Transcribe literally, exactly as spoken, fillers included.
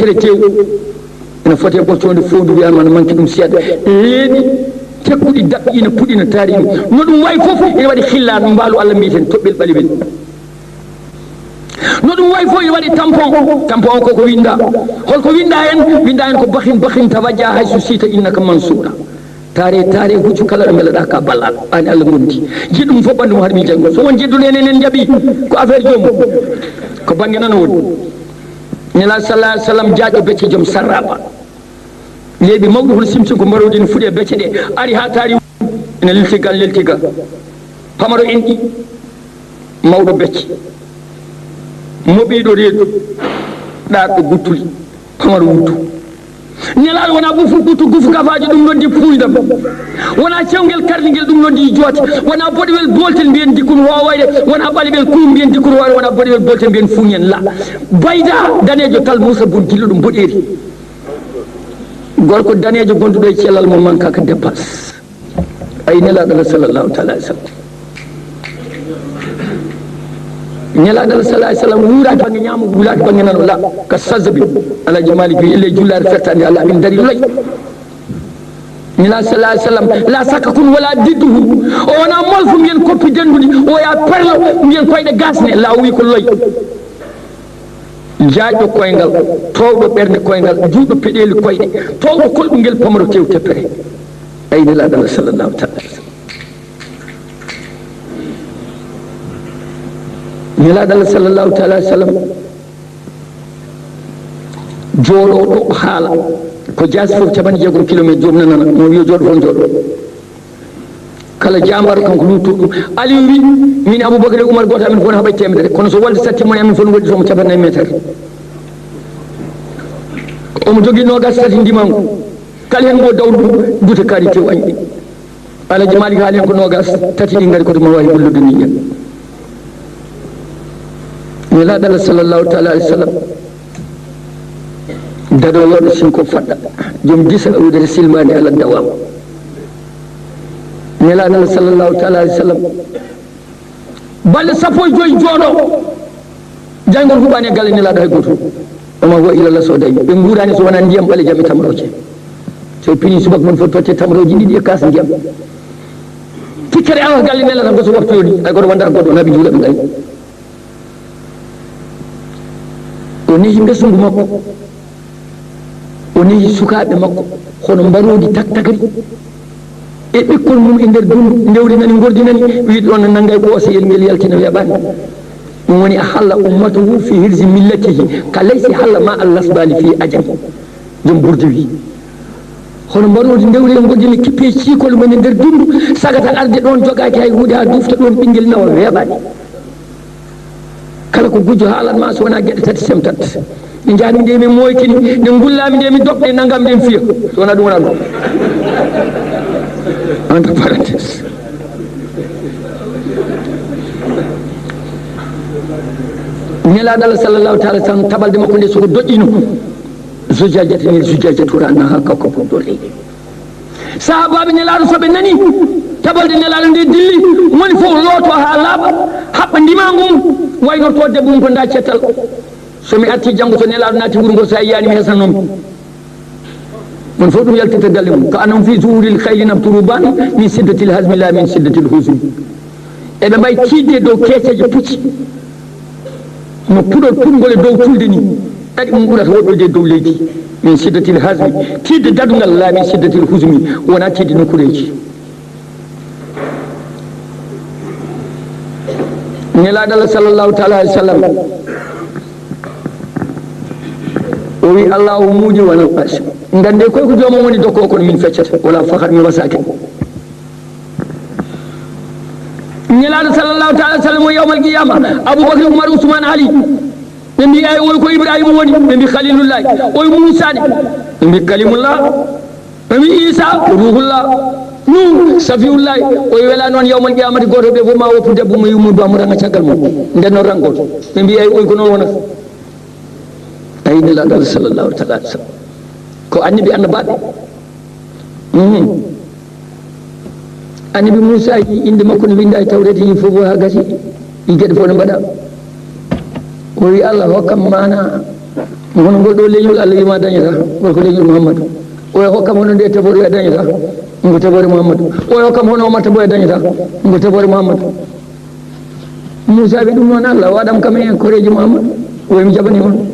Ere tew, ene foti e ɓoccoonde foondu, wiyama no manki ɗum seeɗa. Leeɗi tekkuɗi daɓɓi ina puɗi, ina taari ɗum. No ɗum wayi fof, ina waɗi xilla no mbaalu Allah mbiyeten toɓɓel ɓalewel. No ɗum wayi fof, ina waɗi tampon. Tampon o koko winda. Holko winda hen? Winda hen ko bakin, bakin tawajja haysu sita innaka mansura. Taare, taare, huccu kala ɗo mbeloɗa ka ballal. An Allah gondi. Jiɗɗum fof ɓandu mo har mi janngo. So won jiɗɗuɗo enen en jaɓi, ko affaire joomum. Ko bannge nana woni. Nela sallallahu alaihi wasallam jaaƴo becce joom sarraba. Leeɓi mawɗi hono simsim ko mbarooji ne fuɗi e becce ɗe. Ari ha taari ene lilti gal, lilti gal. Pamaro enɗi. Mawɗo becce, moɓiiɗo reedu, ɗaatɗo guttuli, pamaro wuddu. Nelaaɗo wona ɓufu ɓuttu gufu kafaaji, ɗum noddi puuydam. Wona cewngel karnigel, ɗum noddi joote. Wona boɗewel booltel mbiyen dikkun hoowayre, wona ɓalewel kuum mbiyen dikkun hoowayre, wona boɗewel booltel mbiyen fuuñen la. Bayda daneejo tal musa bun dilluɗo mboɗeeri. Gorko daneejo gonduɗo e cellal mo manka ka dépense. Ay Nelaaɗo Allah sallallahu taala alaihi wasallam. Nelaaɗo Allah sallallahu alaihi wasallam wuuraaki bannge ñaamo, wuuraaki bannge nano, la, ka sazzabi. Alhaji Malik wi, ille jullaare fertaande Allah, min dari loy. Nelaaɗo sallallahu alaihi wasallam, la sakka kun wala didduhu. O wona molfu mbiyen koppi denduɗi, o ya perlo mbiyen koyɗe gasne, la, o wi ko loy. Jaajɗo koyngal, toowɗo ɓernde koyngal, juuɗo peɗeeli koyɗe, toowɗo kolɗungel pamaro tew teppere. Ay Nelaaɗo Allah sallallahu taala alaihi wasallam. Nelaaɗo Allah sallallahu taala alaihi wasallam. Jooɗo ɗo haala. Ko jaasi fof capanɗe jeegom kilomètre joom nanana. Mo wiyo jooɗo fof jooɗo. Kala jaambaaro kanko luuttuɗo ɗum. Aliyu wi, min Abubakar e Umar gooto amin fof ne haɓay teemedere. Kono so wolde satti mon e amin fof ne woɗɗi tomo capanɗe nayi meetar. Omo jogii noogas tati ndimangu. Kala heen ngo dawru ɗum, dute kaari tew añɗi. Alhaji Malik haali heen ko noogas tati ɗi ngari koto Mawahibul Ladunniya. Nelaaɗo Allah sallallahu taala alaihi wasallam. Dado yoɗo sinko fadda. Jom disa wudere silmani ala dawam. Nelaaɗo Allah sallallahu taala alaihi wasallam. Balɗe sappo e joyi jooɗo. Jayngol huɓaani e galle Nelaaɗo hay gooto. Oma huwa illa la so dañi. Ɓe nguurani so wonaa ndiyam ɓalejam e tamrooje. So ɓe pini subaka mon fof totte tamrooje ɗiɗi e kaas ndiyam. Tikkere awa galle Nelaaɗo tan ko so waktu yoni. Hay gooto wonda goɗɗo naɓi juuɗe ɓe gañi. O nehi mbesungu makko. O nehi sukaaɓe makko hono mbaroodi taktakri e ɓikkol mum e nder dundu, ndewrinani, ngordinani, wiide ɗon ne nanngay ɓooseyel ngel yaltina weeɓaani. Ɗum woni a halla ummatahu fi hirzi millatihi ka laysi halla ma al lasbali fi ajami. Joom burdi wi hono mbaroodi ndewri e ngordini kippe ciikol mum e nder dundu, sagata arde ɗon jogaaki hay huunde haa dufta ɗon ɓinngel nawa weeɓaani. Kala ko gujjo haalan ma so wonaa geɗe tati semtat. Nde njahmi nde mi moytini, nde ngullami nde mi doɓ, nde nanngami nde mi fiya. So wonaa ɗum wonaa ɗum. Entre parenthèse. Nelaaɗo Allah sallallahu taala sallam tabalde makko nde soko doƴƴino. Zujajatan zujajatu ra'naha kawkabun durri. Sahaabaaɓe Nelaaɗo so ɓe nani tabalde Nelaaɗo nde dilli, moni fof looto haa laaɓa, haɓɓa ndimaangu mum, waynorto debbo mum ko nda cettal. So mi arti janngo so Nelaaɗo naati wuro ngo, so a yiyaani mi hesnanoo mi. Mon fof ɗum yaltirta galle mum. Ka annahum fi zuhuril khayli nabtu ruban min siddatil hazmi la min siddatil huzn. Eɓe mbayi tiidde dow keeceeje pucci. No puɗol puɗngol e dow tulde ni, ɗaɗi mum ɓurata woɗɗoyde e dow leydi. Min siddatil hazmi, tiidde dadungal, la min siddatil huzmi, wonaa tiidde nokkureeji. Nelaaɗo Allah sallallahu taala alaihi wasallam, o wi, Allahu muudi wa nal qasim. Ngannde koy ko joomam woni dokko, kono min feccata, wala fakhar mi wasaake. Nelaaɗo sallallahu taala sallam o yawmal qiyama, Abubakar, Umar, Usman, Ali. Ɓe mbi, ay, oy ko Ibrahima woni? Ɓe mbi, Khalilullahi. Oy Muusa ne? Ɓe mbi, Kalimullah. Ɓe mbi, Isa, Ruhullah. Nuh, Safiyullahi. Oy wela noon yawmal qiyamati gooto ɓe fof ma woppu debbo mo yummum ba mo ranga caggal mum. Nden noon rangoto. Ɓe mbi, ay, oy ko noon wonata? Ay, Nelaaɗo sallallahu taala alaihi wasallam. Ko annabi annabaaɓe. Mhm. Annabi Muusa yi innde makko no winnda e Tawreeta yi fof haa gasi, yi geɗe fof no mbaɗa. O wi, Allah hokkam maana Hono ngol ɗo leñol Allah wima dañata, ngol ko leñol Muhammadu. O e hokkam hono nde tebore dañata, ngo tebore Muhammadu. O e hokkam hono Omar Tabo e dañata, ngo tebore Muhammadu. Moussa wi ɗum noon Allah waɗam kam e koreji Muhammadu. O emi jaɓani on.